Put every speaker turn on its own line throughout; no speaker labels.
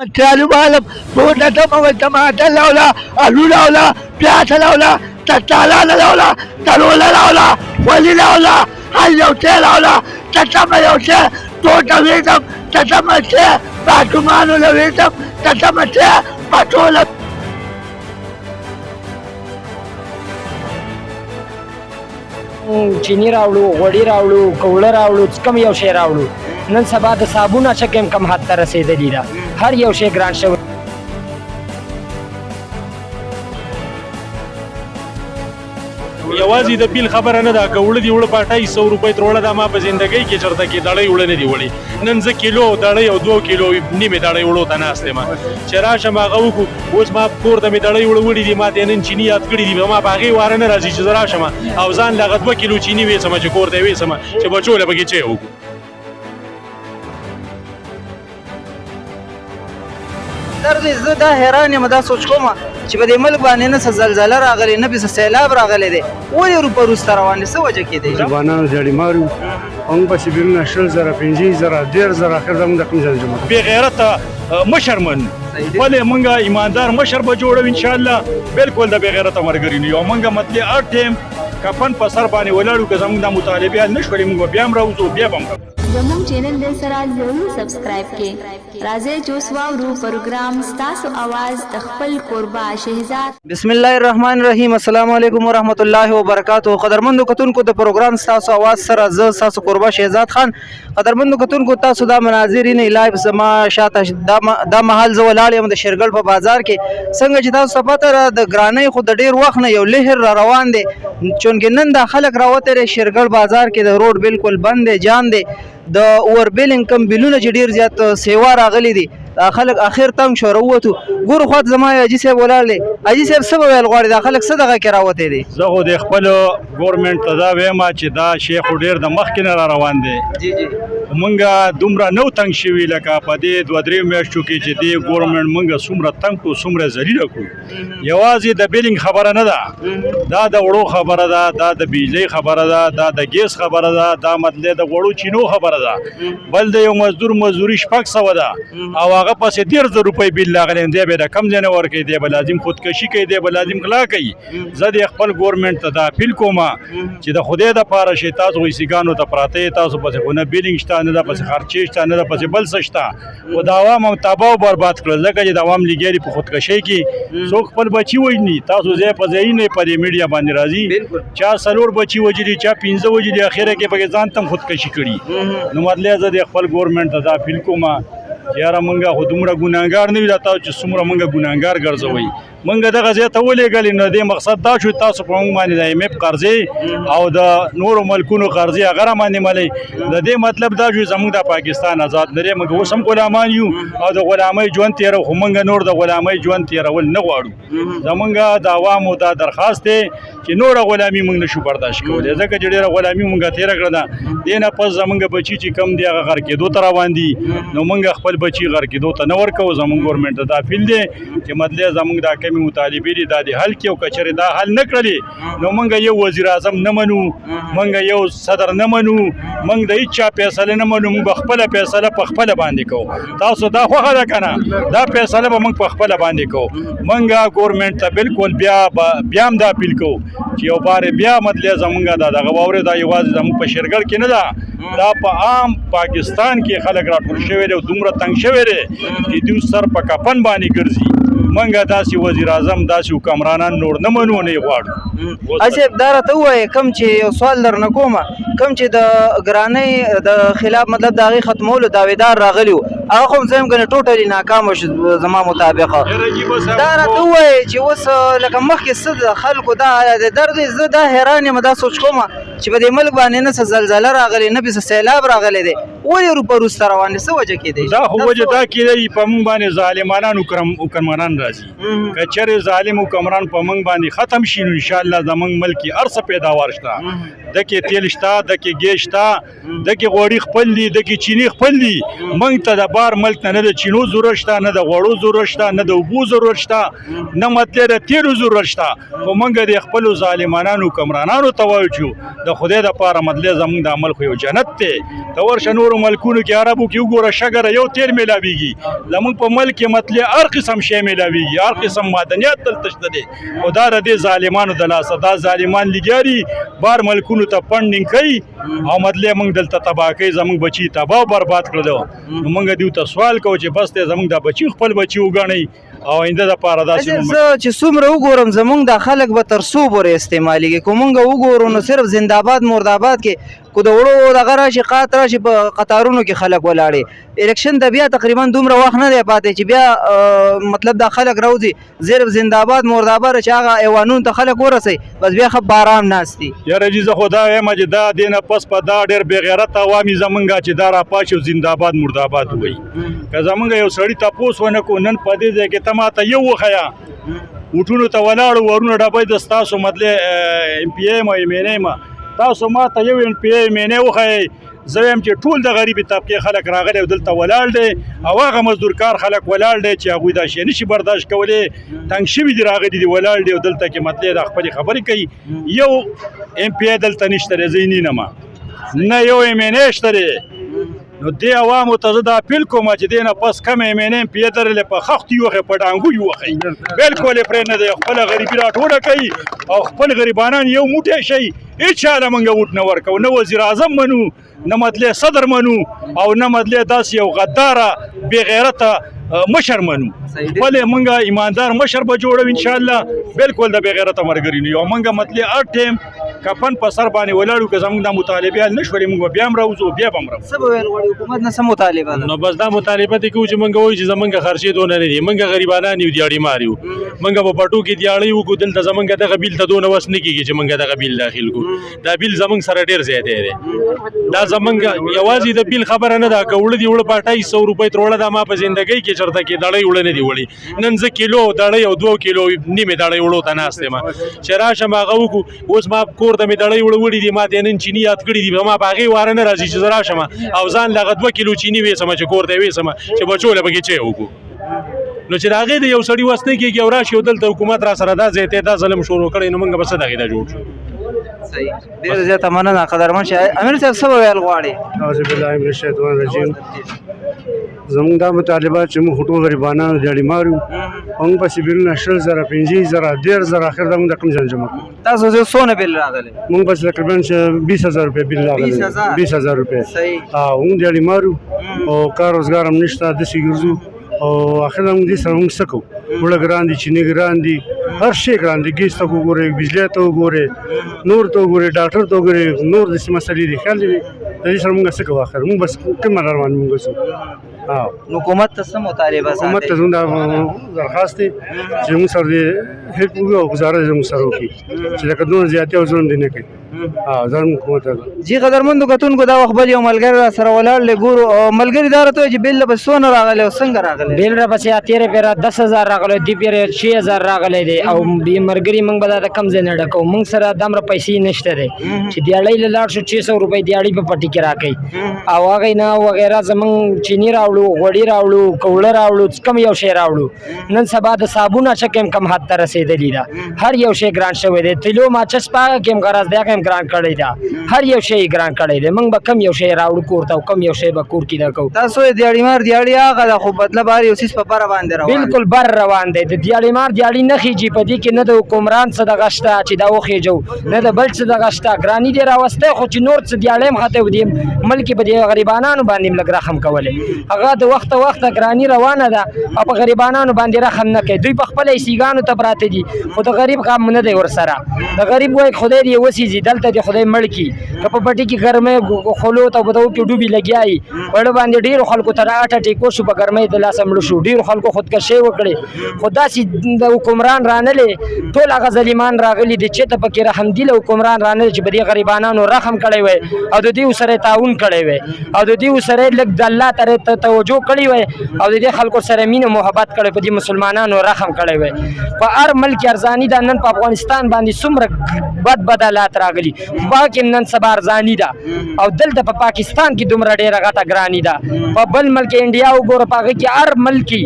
تیالو بالم بوټه ټماټر راوړه، الو راوړه، پیاز راوړه، تتالانه راوړه، تروله راوړه، ولي راوړه، هر یو شی راوړه. تتمه یو شی ټوټه ویسم، تتمه شی ماشومانو له ویسم، تتمه شی پټوله.
چینی راوړو، غوړي راوړو، کوړه راوړو، کوم یو شی راوړو. نن سبا د صابون اچکه هم کم حد ته رسېدلې ده. هر یو شی ګران شوی.
یوازې د بیل خبره نه ده، که اوړه دي، اوړه په 2800 روپۍ تروړه. دا ما په زندګۍ کې چېرته کې دړۍ اوړه نه دي وړي. نن زه کیلو دړۍ او 2 کیلو نیمې دړۍ اوړو ته ناست یم چې راشم هغه وکړو. اوس ما کور ته مې دړۍ اوړه وړي دي، ما ته نن چیني یاد کړي دي. ما په هغې واره نه راځي چې زه راشم او ځان له هغه 2 کیلو چیني ویسم چې کور ته یې ویسم چې بچو له پکې چای وکړو.
تر دې زه دا حیران یم، دا سوچ کوم چې په دې ملک باندې نه څه زلزله راغلې، نه پې څه سیلاب راغلی دی، ولې روپه روسته روان دي؟ څه وجه کېدی شي؟
ځوانانو دیاړي مارو موږ پسې بیلونه 20,000، 25,000، 30,000، اخر زموږ د کوم ځای جمع
بې غیرته مشر من خپل مونږه ایماندار مشر به جوړو ان شاء الله. بالکل د بې غیرته مرګري نه یو. مونږه مطلب هر ټیم کفن په سر باندې ولاړو. که زمونږ د مطالبه حل نشولې، مونږ بیا هم راوځو، بیا به هم راوځو.
زموږ چینل د سره ضرور سبسکرایب کړئ. راځئ چې اوس واورو پروګرام ستاسو اواز د خپل کوربه شهزاد.
بسم الله الرحمن الرحیم. السلام علیکم ورحمت الله وبرکاته. قدرمندو کتونکو، د پروګرام ستاسو اواز سره زه ستاسو کوربه شهزاد خان. قدرمندو کتونکو، تاسو دا مناظر نه لایو زما شاته دا مهال زه ولاړ یم د شیرګل په بازار کې. څنګه چې تاسو ته پته ده، د ګرانۍ خو د ډیر وخت نه یو لهر را روان دی. چونکه نن دا خلک راوتل شیرګل بازار کې، د روډ بالکل بند دی، جام دی. د اوور بیلینګ کم بیلونه چې ډیر زیات سیوا راغلي دي، دا خلک اخر تنګ شو، راووتو. ګورو خواته زما حاجي صاحب ولاړ دی. حاجي صاحب، څه به ویل غواړي؟ دا خلک څه دغه کې راوتی دي؟
زه خو د خپل ګورنمنت ته دا وایم چې دا شی خو ډیر د مخکې نه را روان دی.
جی جی
مونږه دومره نو تنګ شوي لکه په دې دوه درې میاشتو کې چې دې ګورنمنت مونږه څومره تنګ کړو، څومره ذلیل کړو. یوازې د بیلینګ خبره نه ده، دا د وړو خبره ده، دا د بجلی خبره ده، دا د ګیس خبره ده، دا مطلب د غوړو چینو خبره ده. بل د یو مزدور مزدوري 600 ده او هغه پسې 30,000 روپۍ بیل راغلی دی، به د کم ځای نه ورکوي؟ دی به لازم خودکشي کوي، دی به لازم غلا کوي. زه د خپل ګورنمنت ته دا اپیل کوم چې د خدای د پاره شي، تاسو ایسیګانو ته پراته یې، تاسو پسې خو نه بیلینګ شته، نه د پسې خرچې شته، نه د پسې بل څه شته، خو د عوام هم تباه او برباد کړل، ځکه چې د عوام لګیا دي په خودکشۍ کې، څوک خپل بچي وژني. تاسو ځای په ځای نه په دې میډیا باندې راځي. چا څلور بچي وژلي، چا پنځه وژلي، اخره کې پکې ځان تم خودکشي کړي. نو مطلب زه د خپل ګورنمنت ته دا اپیل کوم چې یاره، مونږه خو دومره ګناهګار نه یو، دا تاسو چې څومره مونږه ګناهګار ګرځوئ، مونږ دغه ځای ته ولېږلې. نو دې مقصد دا شو، تاسو په مونږ باندې د آی ایم ایف قرضې او د نورو ملکونو قرضې هغه را باندې ملئ. د دې مطلب دا شو، زمونږ د پاکستان آزاد نه دی، مونږ اوس هم غلامان یو او د غلامۍ ژوند تېرو. خو مونږ نور د غلامۍ ژوند تېرول نه غواړو. زمونږ د عوامو دا درخواست دی چې نوره غلامي مونږ نشو برداشت کولی، ځکه چې ډېره غلامي مونږ تېره کړه ده. دې نه پس زمونږ بچي چې کم دی، هغه غرق کېدو ته روان دي. نو مونږ خپل بچي غرق کېدو ته نه ورکوو. زمونږ ګورنمنټ ته دا اپیل دی چې مطلب زمونږ دا کمې مطالبې دي، دا دې حل کړي. او که چېرې دا حل نه کړلې، نو مونږ یو وزیر اعظم نه منو، مونږ یو صدر نه منو، مونږ د هیڅ چا فیصله نه منو. مونږ به خپله فیصله په خپله باندې کوو. تاسو دا خوښه ده که نه؟ دا فیصله به مونږ په خپله باندې کوو. مونږ ګورنمنټ ته بالکل بیا هم دا اپیل کوو چې یو بار بیا مطلب زمونږ دا دغه واورې. دا یوازې زمونږ په شیرګړ کې نه ده، دا په عام پاکستان کې خلک راټول شوي دي او دومره تنګ شوي دي چې دوی سر په کفن باندې ګرځي. مونږ داسې وزیر اعظم، داسې حکمرانان نور نه منو، نه یې غواړو.
اصف، دا راته ووایه، کوم چې یو سوال درنه کوم، کوم چې د ګرانۍ د خلاف، مطلب د هغې ختمولو دعویدار راغلي وو، هغه خو زه یم کنه ټوټلي ناکام شو زما مطابق. دا راته ووایه چې اوس لکه مخکې څه د خلکو دا حالت دی؟ در زه دا حیران یم، دا سوچ کوم چې په دې ملک باندې نه څه زلزله راغلې، نه پې څه سیلاب راغلی دی، ولې روپه روسته روان دي؟ څه وجه کېدی شي؟
دا خو وجه دا کېدای، په موږ باندې ظالمانان حکمرانان راځي. که چېرې ظالم حکمران په موږ باندې ختم شي، نو انشاءالله زموږ ملک کې هر څه پیداوار شته. دکې تیل شته، دکې ګیس شته، دکې غوړي خپل دي، دکې چینی خپل دي. موږ ته د بار ملک نه نه د چینو ضرورت شته، نه د غوړو ضرورت شته، نه د اوبو ضرورت شته، نه مطلب د تیلو ضرورت شته. خو موږ د خپلو ظالمانانو حکمرانانو ته وایو چې د خدای د پاره، مطلب زموږ د عمل خو یو جنت دی، ته ورشه نور. نورو ملکونو کې، عربو کې وګوره، شګره یو تیل میلاویږي. زمونږ په ملک کې مطلب هر قسم شی میلاویږي، هر قسم معدنیات دلته شته دي، خو دا د دې ظالمانو د لاسه، دا ظالمان لګیا دي، بار ملکونو ته فنډینګ کوي او مطلب موږ دلته تباه کوي، زمونږ بچي تباه او برباد کړل. نو موږ دیو ته سوال کوو چې بس ته زمونږ دا بچي خپل بچي وګڼئ او آینده د پاره داسې
زه چې څومره وګورم، زمونږ دا خلک به تر څو پورې استعمالیږي؟ که مونږ وګورو نو صرف زنده‌باد مرداباد کې کو د وړو دغه راشي، قات راشي، په قطارونو کې خلک ولاړي. الیکشن ته بیا تقریبا دومره وخت نه دی پاتې چې بیا مطلب دا خلک راوځي. صرف زنده‌باد مرداباد چې هغه ایوانونو ته خلک ورسي، بس بیا ښه په آرام ناست دي.
یاره جی، زه خو دا وایم چې دا دینه پس په دا ډېر بېغیرته عوامي زمونږ چې دا راپاچي او زنده‌باد مرداباد وایي، که زمونږ یو سړي تپوس ونه کو نن په دې ځای کې، ته ماته یو وښیه، ووټونو ته ولاړو، ورونه ډبۍ د ستاسو مطلب ایم پي ایم او ایم این ایم، تاسو ما ته یو ایم پي ایم این ای وښیئ. زه وایم چې ټول د غریبې طبقې خلک راغلي او دلته ولاړ دی او هغه مزدورکار خلک ولاړ دی چې هغوی دا شی نشي برداشت کولی، تنګ شوي دي، راغلي دي، ولاړ دي او دلته کې مطلب د خپلې خبرې کوي. یو ایم پي ای دلته نشته دی، زه یې نه ما نه یو ایم این ای شته دی. نو دې عوامو ته زه دا اپیل کوم چې دې نه پس کم ایم این ایم پي ای درلې په خښتو یې وښیي، په ډانګو یې وښیي، بالکل یې پرې نه دی. خپله غریبي راټوله کوي او خپل غریبانان یو موټی شي. هیچا له موږ ووټ نه ورکوو، نه وزیر اعظم منو، نه مطلب صدر منو او نه مطلب داسې یو غداره بې غیرته مشر منو. خپل موږ ایماندار مشر به جوړو ان شاء الله، بالکل د بې غیرته مرګري نه یو. موږ مطلب هر ټیم کفن په سر باندې ولاړو. که زموږ دا مطالبه حل نه شولې، موږ به بیا هم راوځو، بیا به هم راوځو.
څه به ویل غواړي؟ حکومت نه څه مطالبه ده؟
نو بس دا مطالبه دي کوو چې مونږ وایو چې زمونږ خرچې دونه نه دي، مونږ غریبانان یو، دیاړي مار یو، مونږ په پټو کې دیاړي وکړو. دلته زمونږ دغه بیل ته دونه وس نه کېږي چې مونږ دغه بیل داخل کړو. دا بیل زمونږ سره ډېر زیاتی دی. دا زمونږ یوازې د بیل خبره نه ده. که اوړه دي، اوړه په 2800 روپۍ تروړه ده. ما په زندګۍ کې چېرته کې دړۍ اوړه نه دي وړي. نن زه کیلو دړۍ او 2 کیلو نیمې دړۍ اوړو ته ناست یم چې راشم هغه وکړو. اوس ما کور ته مې دړۍ اوړه وړي دي، ما ته نن چیني یاد کړي دي. ما په هغې واره نه راځي چې زه راشم او ځان له هغه 2 کیلو چیني ویسم چې کور ته یې ویسم چې بچو له پکې چای وکړو. نو چې د هغې د یو سړي وس نه کېږي او راشي او دلته حکومت را سره دا زیاتی، دا ظلم شروع کړی، نو موږ به څه دغې ته جوړ شو؟
صحیح، ډېر زیاته مننه قدرمن شه. امیر صاحب، څه به ویل غواړي؟
اعوذ بالله من الشیطان الرجیم. زموږ دا مطالبه چې موږ ټول غریبانان دیاړي مارو، موږ پسې بیلونه 20,000، 25,000، 30,000، اخر دا موږ د کوم ځای جمع کړو؟
تاسو زه څونه بیل راغلی؟
موږ پسې تقریبا چې 20,000 روپۍ بیل راغلی.
20,000؟
20,000 روپۍ. او موږ دیاړي مارو او کار روزګار هم نشته، داسې ګرځو او اخر موږ دې سره موږ څه کوو؟ اوړه ګران دي، چیني ګران دي، هر شی ګران دي. ګیس ته وګورئ، بجلی ته وګورئ، نور ته وګورئ، ډاکټر ته وګورئ، نور داسې مسلې دي. خیال دې د دې سره موږ څه کوو؟ اخر موږ بس کومه روان موږ څه ها.
نو حکومت ته څه مطالبه
حکومت ته
ساتئ؟
زموږ دا درخواست دی چې موږ سره دې هیلپ وکړي او ګزاره دې زموږ سره وکړي چې لکه دونه زیاتې او ظلم دې نه کوي. ها، زموږ حکومت ته.
جی قدرمندو کتونکو، دا وخت بل یو ملګری را سره ولاړ دی، ګورو. او ملګری دا راته وایي چې بیل به څونه راغلی او څنګه راغلی؟
بیل را پسې تیرې پیره 10,000 راغلی، دی پیره 6000 راغلی دی. او بې مرګري موږ به دا د کم ځای نه ډکو؟ موږ سره دمره پیسې نشته دی چې دیاړۍ له لاړ شو، 600 روپۍ دیاړۍ په پټي کې راکوي او هغې نه وغیره. زمونږ چیني راوړو، غوړي راوړو، کوړه راوړو، کم یو شی راوړو. نن سبا د صابون اچکه هم کم حد ته رسېدلی ده. هر یو شی ګران شوی دی. تیلو ماچس په هغه کې هم غرض دی، هغه هم ګران کړی ده، هر یو شی یې ګران کړی دی. موږ به کم یو شی راوړو کور ته او کم یو شی به کور کې دا کوو؟
تاسو یې دیاړي مار دیاړي هغه ده، خو مطلب هر یو څیز په بره باندې روان دی.
بالکل بر روان دی. د دیاړي مار دیاړي نه خېږي. په دې کې نه د حکمران څه دغه شته چې دا وخېژو، نه د بل څه دغه شته. ګراني دې راوستی، خو چې نور څه دیاړی هم ختم دی. ملک په دې غریبانانو باندې هم لږ رحم کولی. هغه د وخته وخته ګراني روانه ده او په غریبانانو باندې رحم نه کوي. دوی په خپل ایسیګانو ته پراته دي، خو د غریب غم نه دی ورسره. د غریب وایي خدای دې وسیځي، دلته دې خدای مړ کړي. که په پټي کې ګرمۍ خولو ته په دغو کې ډوبې لګیا وي، وړه باندې ډېرو خلکو ته هارټ اټیک وشو، په ګرمۍ د لاسه مړه شو، ډېرو خلکو خودکشۍ وکړې، خو داسې د حکمران رانلې. ټول هغه ظلیمان راغلي دي چې ته پکې رحم دي له حکمران رانلې چې په دې غریبانانو رحم کړی وای او د دې سره تعاون کړی وای او د دې سره لږ د الله تر توجه کړې وای او د دې خلکو سره مینه محبت کړی، په دې مسلمانانو رحم کړی وای. په هر ملک کې ارزاني ده، نن په افغانستان باندې څومره بد بد حالات راغلي، باکې نن سبا ارزاني ده، او دلته په پاکستان کې دومره ډېره غټه ګراني ده. په بل ملک انډیا وګوره، په هغه کې هر ملک کې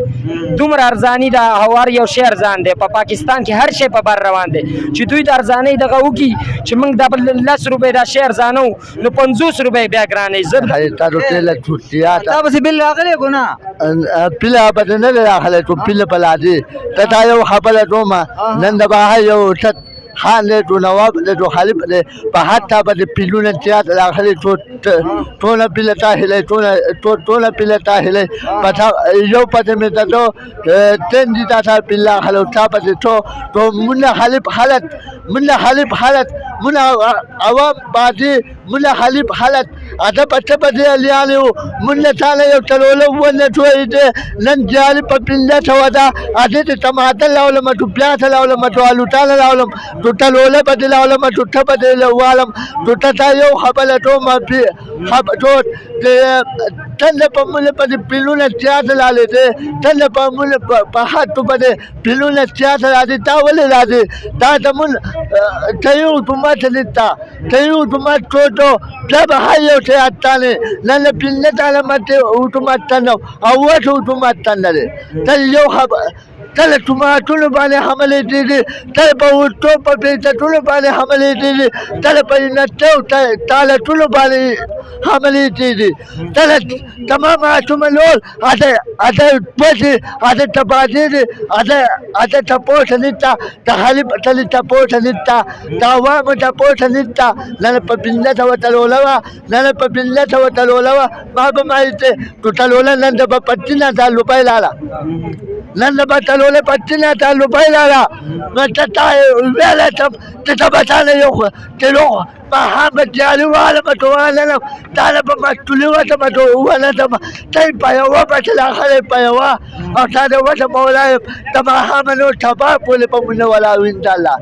دومره ارزاني ده او هر یو شی ارزان دی. په پاکستان کې هر شی په بر روان دی. چې دوی د ارزانۍ دغه وکړي چې موږ دا 10 روپۍ دا شی ارزانو، نو 50 روپۍ بیا ګرانې زه
تا ته چوتیا.
تا پسې بل راغلی کو نه؟
پیله به نه راغلی، ته پیله په لادي ته تا یو خبره کومه. نن د به یو څه خان دی، تو نواب دی، تو خلیف دی، په حتی به د پیلونه زیات راغلي، تو ټوله پیله تا هیلې، ټوله پیله تا هیلې پتا یو پته مې ته تو تن دي تا پیله خلو تا پته تو تو مونږ خلیف حالت، مونږ خلیف حالت، مونږ عوام باندې مونږ خلیف حالت اته پته پته لیالو. مونږ تاله یو تلولو ونه توې دې نن جالي په 500 ده. اته ته ټماټر لاولم، تو پیاز لاولم، تو آلوټان لاولم، تو تلوله پته لاولم، تو ټپه والم، تو تا یو خبره تو ما پی خب تو تل په مونږ په پیلونه زیات لاله دې، تل په مونږ په هاتو په پیلونه زیات راځي. تا ولې راځي؟ تا ته مونږ ته یو حکومت لیتا، ته یو حکومت ټوټو بیا به هر یو شی اتانې نن پنځه کاله مته حکومت تنه او وټ حکومت تنه دی. تل یو خبر، تل ټماټونو باندې حملې کېږي، تل په وټو په پیټونو باندې حملې کېږي، تل په نتو تالټونو باندې حملې کېږي، تل تمام اتوملول اته اته پسې اته تبادې دي، اته اته تپوس نشته، د خلیف تل تپوس نشته، د عوامو تپوس نشته. نن په 500 تلوله وه، نن په 500 تلوله وه. ما به ما چې تلوله نن د په 3000 روپۍ لاله، نن به تلوله په 3000 روپۍ لاله. نو ته تا ویلی ته به تاله یو تلو په هم دیالي والم ته والم تاله په مستولي وته به ونه ته ته په یوه پسې راغلی په یوه او تا د وته مولای ته به هم نو تبا پولې په مونږ ولاړ انشاءالله.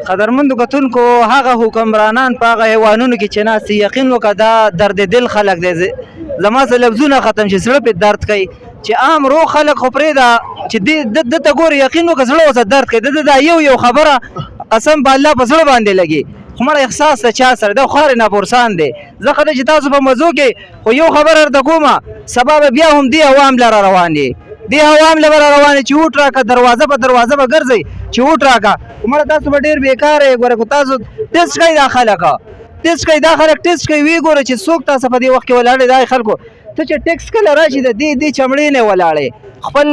قدرمندو کتونکو، هغه حکمرانان په هغه حیوانونو کې چې ناست، یقین وکړه دا درد دل خلک دی. زما څه لفظونه ختم شي، زړه پې درد کوي چې عام رو خلک خو پرېږده چې دې ده ته ګوري، یقین وکړه زړه ورسره درد کوي. د ده دا یو یو خبره قسم په الله په زړه باندې لګي، خو مړه احساس ته چا سره دا خارې ناپرسان دی. زه ښه دی چې تاسو په مزو کې، خو یو خبره درته کومه، سبا به بیا هم دې عوام لره روان دي، دې عوام له به روان چې ووټ راکړه، دروازه په دروازه به ګرځئ چې ووټ راکړه. خو مړه تاسو به ډېر بېکاره یې. ګوره که تاسو ټیسټ کړئ، دا خلک ټیسټ کړئ، دا خلک ټیسټ کړئ، ویې ګوره چې څوک تاسو په دې وخت کې ولاړ دی. دا خلکو ته چې ټیکس کله راشي د دې دې چمړې نه ولاړې خپل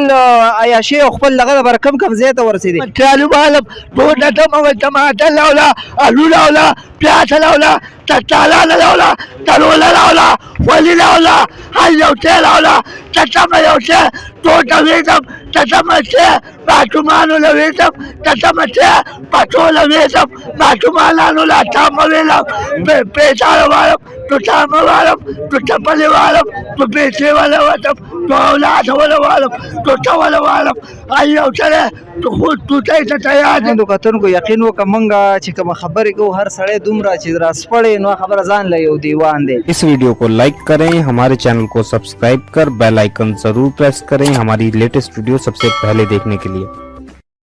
عیاشي او خپل دغه لپاره کم کم ځای ته ورسېدې.
تیالو والم ټوټه تم ټماټر لاولا، آلو لاولا، پیاز لاولا، تتالان لاولا، تلوله لاولا، ولي لاولا، هر یو شی لاولا، تتمه یو شی ټوټه ویسم، تتمه شی ماشومانو له ویسم، تتمه شی پټو له ویسم، ماشومانو له تامه ویلم، پیسې والم، تو تامه والم، تو چپلې والم، تو پیسې وله وتم، تو اولاد وله والم، تو څه وله والم، هر یو سړی تو خو ټوټۍ ته تیار دی.
قدرمندو کتونکو، یقین وکړه مونږ چې کومه خبرې کوو، هر سړی دومره چې راسپړې نو خبره ځان له یو دیوان دی.
इस वीडियो को लाइक करें، हमारे चैनल को सब्सक्राइब कर बेल आइकन जरूर प्रेस करें हमारी लेटेस्ट वीडियो सबसे पहले देखने के लिए।